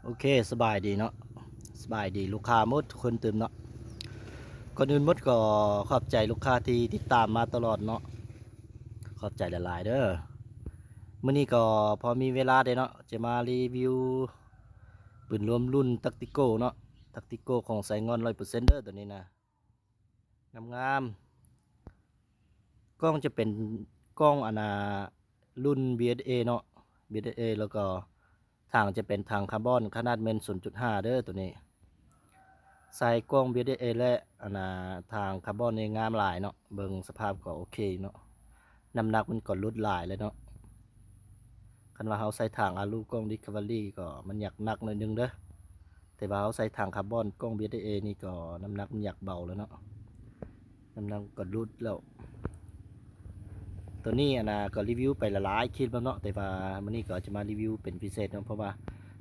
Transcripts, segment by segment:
ໂອເຄ ສະບາຍດີເນາະ ສະບາຍດີລູກຄ້າໝົດທຸກຄົນຕື່ມເນາະ. ກ່ອນອື່ນໝົດກໍຂອບໃຈລູກຄ້າທີ່ຕິດຕາມມາຕະຫຼອດເນາະ ຂອບໃຈຫຼາຍໆເດີ້. ມື້ນີ້ກໍພໍມີເວລາເດ້ເນາະ ຈະມາຣີວິວປືນລວມລຸ້ນ Tactical ເນາະ Tactical ຂອງໄຊງ່ອນ ຮ້ອຍເປີເຊັນເດີ້ ໂຕນີ້ນະ. ງາມໆ ກ້ອງຈະເປັນກ້ອງອັນນ່າລຸ້ນ BSA ເນາະ BSA ແລ້ວກໍຖັງຈະເປັນຖັງຄາບອນຂະໜາດແມ່ນ ສູນຈຸດຫ້າ ເດີ້ໂຕນີ້. ໃສ່ກ້ອງ BSA ແລະອັນນ່າຖັງຄາບອນນີ້ງາມຫຼາຍເນາະ ເບິ່ງສະພາບກໍໂອເຄເນາະ. ນ້ຳໜັກມັນກໍຫຼຸດຫຼາຍແລ້ວເນາະ. ຄັນວ່າເຮົາໃສ່ຖັງອາລູກ້ອງ Discovery ກໍມັນຢາກໜັກໜ້ອຍໜຶ່ງເດີ້ ແຕ່ວ່າເຮົາໃສ່ຖັງຄາບອນກ້ອງ BSA ນີ້ກໍນ້ຳໜັກມັນຢາກເບົາແລ້ວເນາະ ນ້ຳໜັກກໍຫຼຸດແລ້ວ. ໂຕນີ້ອັນນ່າກໍຣີວິວໄປຫຼາຍໆຄລິບແລ້ວເນາະ ແຕ່ວ່າມື້ນີ້ກໍຈະມາຣີວິວເປັນພິເສດເນາະ ເພາະວ່າ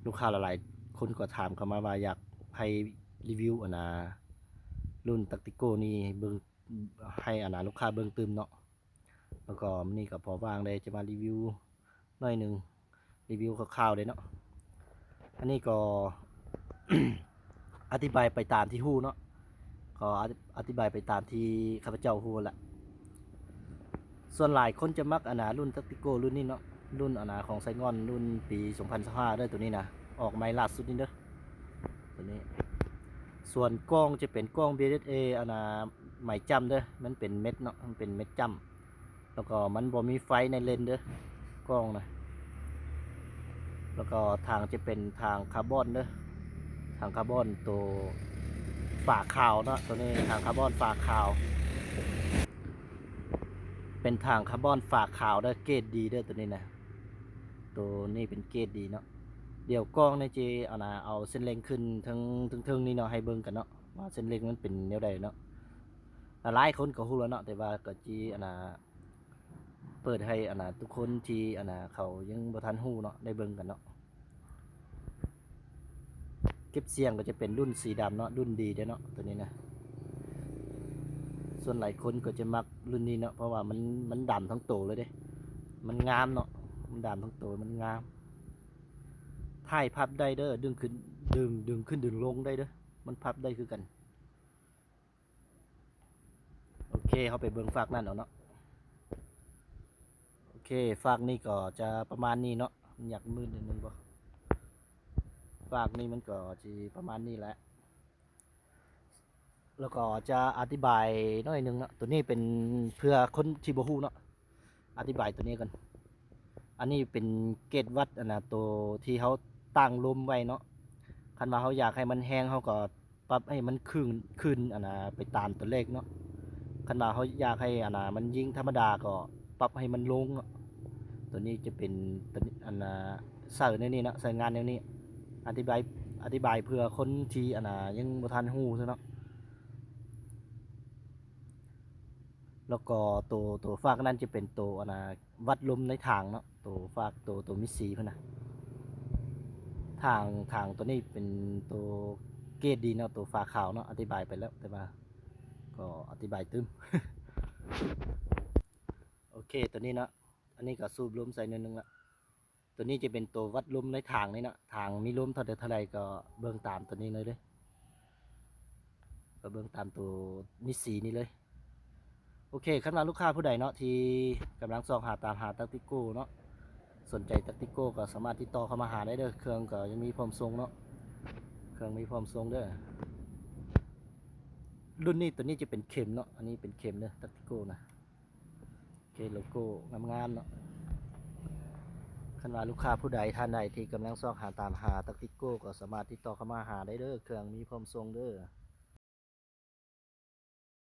ລູກຄ້າຫຼາຍໆຄົນກໍຖາມເຂົ້າມາວ່າຢາກໃຫ້ຣີວິວອັນນ່າລຸ້ນ Tactical ນີ້ເບິ່ງ ໃຫ້ອັນນ່າລູກຄ້າເບິ່ງຕື່ມເນາະ. ແລ້ວກໍມື້ນີ້ກໍພໍວ່າງເດ້ ຈະມາຣີວິວໜ້ອຍໜຶ່ງ ຣີວິວຄ່າວໆເດ້ເນາະ. ອັນນີ້ກໍ ອະທິບາຍໄປຕາມທີ່ຮູ້ເນາະ ກໍອະ ອະທິບາຍໄປຕາມທີ່ຂ້າພະເຈົ້າຮູ້ແຫຼະ. ສ່ວນຫຼາຍຄົນຈະມັກອັນນ່າລຸ້ນ Tactical ລຸ້ນນີ້ເນາະ ລຸ້ນອັນນ່າຂອງໄຊງ່ອນ ລຸ້ນປີສອງພັນຊາວຫ້າເດີ້ ໂຕນີ້ນະ ອອກໃໝ່ລ່າສຸດນີ້ເດີ້ ໂຕນີ້. ສ່ວນກ້ອງຈະເປັນກ້ອງ BSA ອັນນ່າໄໝຈ້ຳເດີ້ ມັນເປັນເມັດເນາະ ມັນເປັນເມັດຈ້ຳ ແລ້ວກໍມັນບໍ່ມີໄຟໃນເລນເດີ້ ກ້ອງນະ. ແລ້ວກໍຖັງຈະເປັນຖັງຄາບອນເດີ້ ຖັງຄາບອນໂຕຝາຂາວເນາະ ໂຕນີ້ຖັງຄາບອນຝາຂາວ ເປັນຖັງຄາບອນຝາຂາວເດີ້ ເກຣດດີເດີ້ໂຕນີ້ນະ ໂຕນີ້ເປັນເກຣດດີເນາະ. ດຽວກ້ອງນີ້ຈະອັນນ່າເອົາເສັ້ນເລັ່ງຂຶ້ນເທິງເທິງນີ້ເນາະ ໃຫ້ເບິ່ງກັນເນາະ ວ່າເສັ້ນເລັ່ງມັນເປັນແນວໃດເນາະ. ຫຼາຍໆຄົນກໍຮູ້ແລ້ວເນາະ ແຕ່ວ່າກໍຈະອັນນ່າ ເປີດໃຫ້ອັນນ່າທຸກຄົນທີ່ອັນນ່າເຂົາຍັງບໍ່ທັນຮູ້ເນາະ ໄດ້ເບິ່ງກັນເນາະ. ເກັບສຽງກໍຈະເປັນລຸ້ນສີດຳເນາະ ລຸ້ນດີເດ້ເນາະ ໂຕນີ້ນະ. ສ່ວນຫຼາຍຄົນກໍຈະມັກລຸ້ນນີ້ເນາະ ເພາະວ່າມັນ ມັນດຳທັງໂຕເລີຍເດ້ ມັນງາມເນາະ ມັນດຳທັງໂຕ ມັນງາມ. ທ້າຍພັບໄດ້ເດີ້ ດຶງຂຶ້ນ ດຶງ ດຶງຂຶ້ນດຶງລົງໄດ້ເດີ້ ມັນພັບໄດ້ຄືກັນ. ໂອເຄ ເຮົາໄປເບິ່ງຟາກນັ້ນເອົາເນາະ. ໂອເຄ ຟາກນີ້ກໍຈະປະມານນີ້ເນາະ ມັນຢາກມືດໜ້ອຍໜຶ່ງບໍ່ ຟາກນີ້ມັນກໍຊິປະມານນີ້ແຫຼະ. ແລ້ວກໍຈະອະທິບາຍໜ້ອຍໜຶ່ງເນາະ ໂຕນີ້ເປັນເພື່ອຄົນທີ່ບໍ່ຮູ້ເນາະ ອະທິບາຍໂຕນີ້ກ່ອນ. ອັນນີ້ເປັນເກດວັດອັນນ່າ ໂຕທີ່ເຮົາຕັ້ງລົມໄວ້ເນາະ. ຄັນວ່າເຮົາຢາກໃຫ້ມັນແຮງ ເຮົາກໍປັບໃຫ້ມັນຂຶ້ນ ຂຶ້ນອັນນ່າໄປຕາມຕົວເລກເນາະ. ຄັນວ່າເຮົາຢາກໃຫ້ອັນນ່າມັນຍິງທຳມະດາ ກໍປັບໃຫ້ມັນລົງເນາະ. ໂຕນີ້ຈະເປັນ ອັນນ່າ ໃສ່ແນວນີ້ເນາະ ໃຊ້ງານແນວນີ້. ອະທິບາຍ ອະທິບາຍເພື່ອຄົນທີ່ອັນນ່າຍັງບໍ່ທັນຮູ້ຊະເນາະ. ແລ້ວກໍໂຕ ໂຕຟາກນັ້ນຈະເປັນໂຕອັນນ່າ ວັດລົມໃນຖັງເນາະ ໂຕຟາກ ໂຕ ໂຕມີສີພຸ້ນນະ. ຖັງ ຖັງໂຕນີ້ເປັນໂຕເກດດີເນາະ ໂຕຝາຂາວເນາະ ອະທິບາຍໄປແລ້ວ ແຕ່ວ່າກໍອະທິບາຍຕື່ມ. ໂອເຄ ໂຕນີ້ເນາະ ອັນນີ້ກໍສູບລົມໃສ່ໜ້ອຍໜຶ່ງລະ. ໂຕນີ້ຈະເປັນໂຕວັດລົມໃນຖັງນີ້ເນາະ ຖັງມີລົມເທົ່າໃດເທົ່າໃດກໍເບິ່ງຕາມໂຕນີ້ເລີຍເດີ້ ກໍເບິ່ງຕາມໂຕມີສີນີ້ເລີຍ. ໂອເຄ ຄັນວ່າລູກຄ້າຜູ້ໃດເນາະ ທີ່ກຳລັງຊອກຫາ ຕາມຫາ Tactical ເນາະ ສົນໃຈ Tactical ກໍສາມາດຕິດຕໍ່ເຂົ້າມາຫາໄດ້ເດີ້ ເຄື່ອງກໍຍັງມີພ້ອມສົ່ງເນາະ ເຄື່ອງມີພ້ອມສົ່ງເດີ້. ລຸ້ນນີ້ ໂຕນີ້ຈະເປັນເຂັມເນາະ ອັນນີ້ເປັນເຂັມເດີ້ Tactical ນະ. ໂອເຄ ໂລໂກ້ງາມໆເນາະ. ຄັນວ່າລູກຄ້າຜູ້ໃດທ່ານໃດທີ່ກຳລັງຊອກຫາ ຕາມຫາ Tactical ກໍສາມາດຕິດຕໍ່ເຂົ້າມາຫາໄດ້ເດີ້ ເຄື່ອງມີພ້ອມສົ່ງເດີ້.